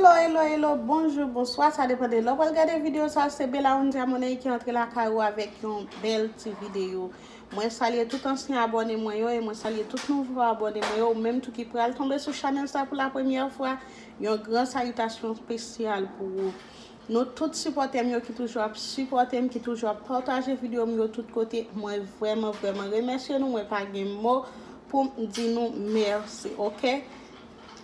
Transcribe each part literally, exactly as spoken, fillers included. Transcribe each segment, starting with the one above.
Hello, hello, hello, bonjou, bonswa, sa depann de lè w pral gade videyo sa, se Bella Wonder Monet ki antre lakay ou avèk yon bèl ti videyo. Mwen salye tout ansyen abòne mwen yo e mwen salye tout nouvo abòne mwen yo, ou menm tou ki pral tonbe sou chanèl sa pou la premyè fwa, yon gran salitasyon espesyal pou ou. Nou tout sipòtè m yo ki toujou ap sipòte m, ki toujou ap pataje videyo m yo tout kote, mwen vrèman, vrèman remèsye nou, mwen pa gen mo pou m di nou mèsi, oke?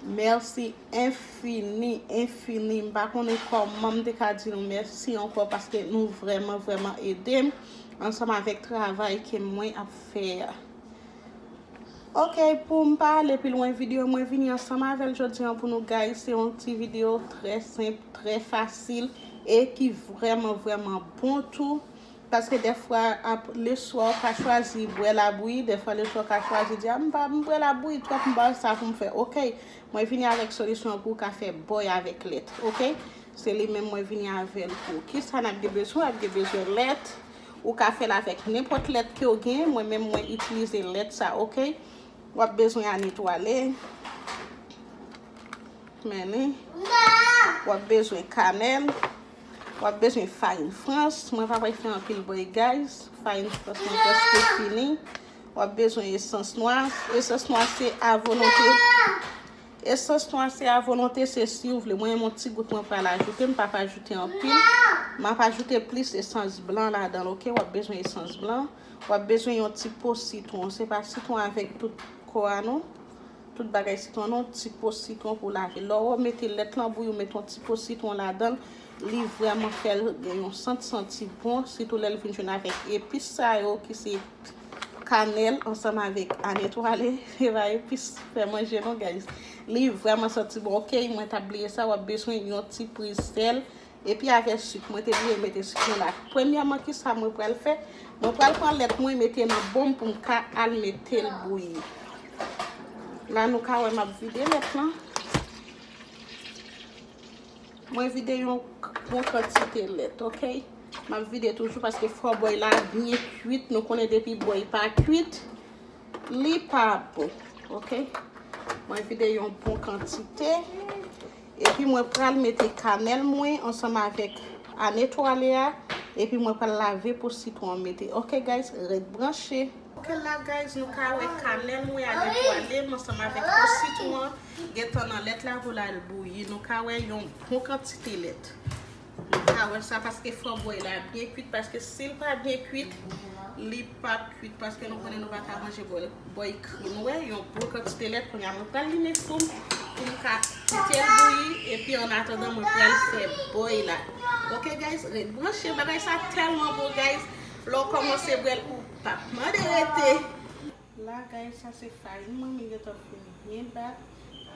Mèsi enfini, enfini. M pa konnen kòman m te ka di nou mèsi ankò paske nou vrèman, vrèman ede m ansanm avèk travay ke mwen ap fè a. Ok, pou m pa ale pi lwen videyo, mwen vini ansanm avè l jodi an pou nou guys. Se yon ti videyo trè senp, trè fasil e ki vrèman, vrèman bon tou. Paske dèfwa, ap, leswa w ka chwazi bwè labouyi, dèfwa leswa w ka chwazi di, a, m pa, m bwè labouyi twòp, m pa sa pou m fè. Ok, mwen vini avèk solisyon pou w ka fè bòy avèk lèt. Ok, se li menm mwen vini avè l pou ou. Kisa n ap gen bezwen? N ap gen bezwen lèt. Ou ka fè l avèk nenpòt lèt ke w gen. Mwen menm, mwen itilize lèt sa, ok? W ap bezwen anetwale. Men li. W ap bezwen kanèl. W ap bezwen farin frans. Mwen pa pral fè anpil bòy, guys. Farin frans mwen prèske fini. W ap bezwen esans nwa. Esans nwa se a volonte. Esans nwa se a volonte, se si w vle. Mwen, yon ti gout mwen pral ajoute. M p ap ajoute anpil. M ap ajoute plis esans blan ladan l, ok? W ap bezwen esans blan. W ap bezwen yon ti po sitwon. Se pa sitwon avèk tout kò a non. Tout bagay sitwon non, ti po sitwon pou lave. Lè w mete lèt lan bouyi, ou mete yon ti po sitwon ladan l, li vrèman fè l gen yon sant santi bon, sitou lè l vin jwenn avèk epis sa yo ki se kanèl ansanm avèk anetwale. Se pa epis fè manje non, guys. Li vrèman santi bon. Ok, mwen t ap bliye sa, w ap bezwen yon ti priz sèl. Epi avè sik, mwen te bliye mete sik nan la. Premyèman, kisa mwen pral fè? Mwen pral pran lèt mwen mete nan bon pou m ka al mete l bouyi. La, nou ka wè m ap vide lèt lan. Mwen vide yon k-, bon kantite lèt, ok? M ap vide toujou paske fò bòy la byen kuit. Nou konnen depi bòy pa kuit, li pa bon, ok? Mwen vide yon bon kantite. Epi mwen pral mete kanèl mwen ansanm avèk anetwale a. Epi mwen pral lave po sitwon an mete. Ok, guys, ret branche. Ok, la, guys, nou ka wè kanèl mwen anetwale m ansanm avèk po sitwon an gentan nan lèt la pou l al bouyi. Nou ka wè yon bon kantite lèt. Nou ka wè sa paske fò bòy la byen kuit, paske si l pa byen kuit, li p ap kuit, paske nou konnen nou pa ka manje bòy, bòy kri. Nou wè, yon bon kantite lèt, kounye a mwen pral limen fou m pou m ka kite l bouyi, epi an atandan mwen pral fè bòy la. Ok, guys, ret branche, bagay sa tèlman bon, guys, lè w kòmanse bwè l, ou p ap mande rete. La, guys, sa se farin mwen, mwen gentan fin byen bat,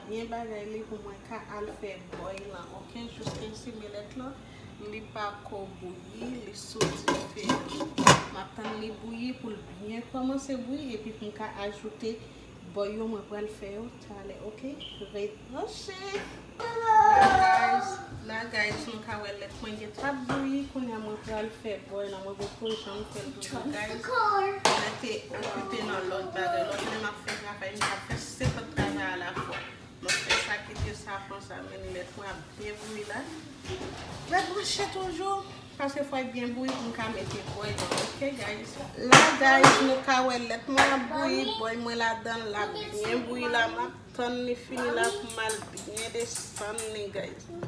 byen bagay li pou mwen ka al fè bòy lan, ok? Jiskensi men lèt lan, li pa ko bouyi, li sou dife. M ap tann li bouyi pou l byen kòmanse bouyi, epi pou m ka ajoute bòy yo mwen pral fè yo talè, ok? Ret branche! La, guys, la, guys, nou ka wè lèt mwen gentan ap bouyi. Kounye a mwen pral fè bòy la. Mwen poko janm fè l toujou, guys. Mwen te okipe nan lòt bagay. Lòt lè m ap fè travay, m ap fè senkant travay alafwa. Mwen fè sa, kite sa, konsa, men lèt mwen ap byen bouyi la. Ret branche toujou. Paske fò l byen bouyi pou m ka mete bòy nan, ok, guys? La, guys, nou ka wè lèt mwen ap bouyi, bòy mwen ladan l, l ap byen bouyi la, m ap tann li fini la pou m al byen desann li, guys. Mm.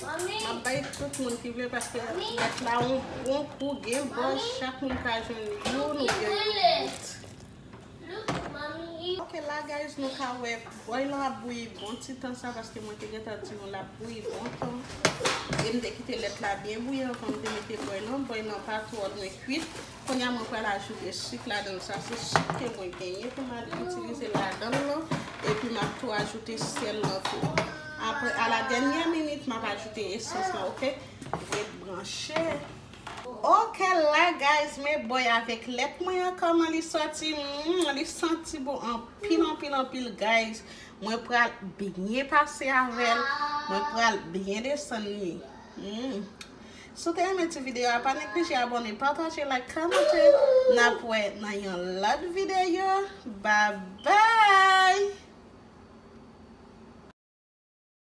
M ap bay tout moun ki vle, paske lèt la yon bon kou, gen bòy, chak moun ka jwenn youn oubyen yon bout. Ok, la, guys, nou ka wè bòy lan ap bouyi bon ti tan sa, paske mwen te gentan di nou l ap bouyi bon tan. E m te kite lèt la byen bouyi anvan m te mete bòy lan. Bòy lan pa twò lwen kuit. Kounye a, mwen pral ajoute sik ladan l. Sa se sik ke mwen genyen pou m al itilize ladan l lan. Epi m ap tou ajoute sèl lan tou. Apre, a la dènyè minit, m ap ajoute esans lan, ok? Ret branche. Ok, la, guys, men bòy avèk lèt mwen an, kòman li sòti? Mm, li santi bon anpil, anpil, anpil, guys. Mwen pral byen pase avè l. Mwen pral byen desann li. Mm. Si w te renmen ti videyo a, pa neglije abòne, pataje, like, kòmante. N ap wè nan yon lòt videyo. Bye bye!